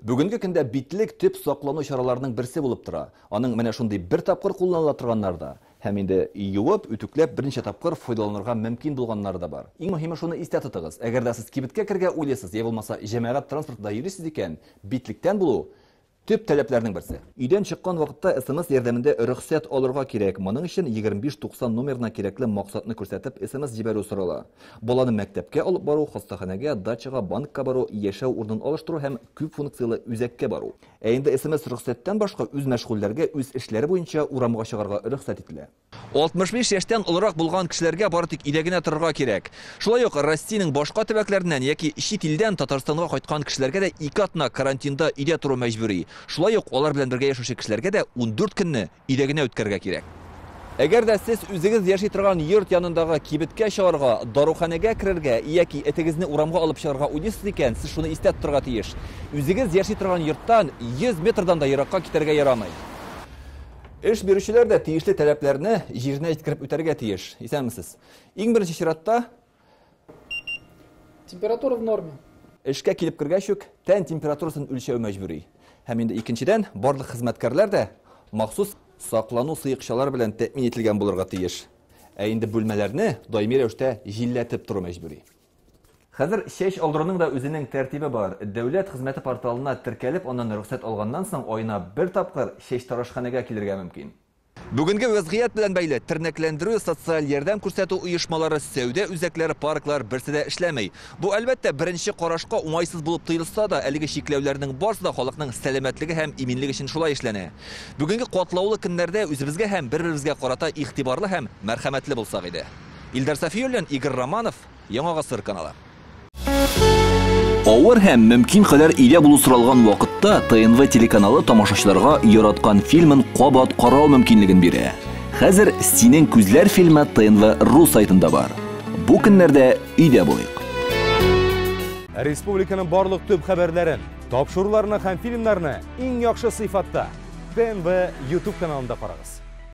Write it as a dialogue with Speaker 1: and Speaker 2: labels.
Speaker 1: Бүгенге көндә битлек төп саклану чараларының берсе булып тора. Аның менә шундый бер тапкыр кулланыла торганнары да, һәм инде юып, үтүкләп берничә тапкыр файдаланырга мөмкин булганнары да бар. Иң мөһиме шуны истә тотыгыз. Әгәр дә сез кибеткә керергә уйлыйсыз, я булмаса җәмәгать транспортында йөрисез икән, битлектән булу төп таләпләрнең берсе. Өйдән чыккан вакытта СМС ярдәмендә рөхсәт алырга кирәк. Моның өчен 2590 номерына кирәкле максатны күрсәтеп СМС җибәрү сорала. Баланы мәктәпкә алып бару, хастаханәгә, дачага, банкка бару, яшәү урынын алыштыру һәм күп функцияле үзәккә бару. Ә инде СМС рөхсәттән башка үз мәшгульләргә үз эшләре буенча урамга чыгарга рөхсәт ителә. 65 яшьтән олырак булган кешеләргә бары тик өйдә генә торырга кирәк. Шулай ук Россиянең башка төбәкләреннән яки чит илдән Татарстанга кайткан кешеләргә дә 2 атна карантинда өйдә тору мәҗбүри. Шулай ук алар белән бергә яшәүче кешеләргә дә 14 көнне өйдә генә үткәрергә кирәк. Әгәр дә сез үзегез яши торган йорт янындагы кибеткә чыгарга, даруханәгә керергә яки этегезне урамга алып чыгарга уйлыйсыз икән, сез шуны истә тотарга тиеш. Үзегез яши торган йорттан 100 метрдан да еракка китәргә ярамый. Эш бирүчеләр дә тиешле таләпләрне җиренә җиткереп үтәргә тиеш. Исәнмесез. Иң беренче чиратта
Speaker 2: Температура в норме.
Speaker 1: Эшкә килеп кергәч үк тән температурасын үлчәү мәҗбүри. Һәм инде икенчедән, барлык хезмәткәрләр дә махсус саклану сыекчалары белән тәэмин ителгән булырга тиеш. Ә инде бүлмәләрне даими рәвештә җилләтеп тору мәҗбүри. Хәзер чәч алдыруның да үзенең тәртибе бар. Дәүләт хезмәте порталына теркәлеп, аннан рөхсәт алганнан соң аена бер тапкыр чәчтарашханәгә килергә мөмкин. Бүгенге вәзгыять белән бәйле тернәкләндерү, социаль ярдәм күрсәтү оешмалары, сәүдә үзәкләре, парклар берсе дә эшләми. Бу, әлбәттә, беренче карашка уңайсыз булып тоелса да, әлеге чикләүләрнең барысы да халыкның сәламәтлеге һәм иминлеге өчен шулай эшләнә. Бүгенге катлаулы көннәрдә үзебезгә һәм бер-беребезгә карата игътибарлы һәм мәрхәмәтле булсак иде. Илдар Сафиуллин, Игорь Романов, Яңа Гасыр каналы.
Speaker 3: Авыр һәм мөмкин кадәр өйдә булу соралган вакытта ТНВ телеканалы тамашачыларга яраткан фильмын кабат карау мөмкинлеген бирә. Хәзер Синең күзләр фильмы ТНВ ру сайтында бар. Бу көннәрдә өйдә булыйк.
Speaker 4: Республиканың барлык төп хәбәрләрен, тапшыруларны һәм фильмнарны иң яхшы сыйфатта ТНВ YouTube каналында карагыз.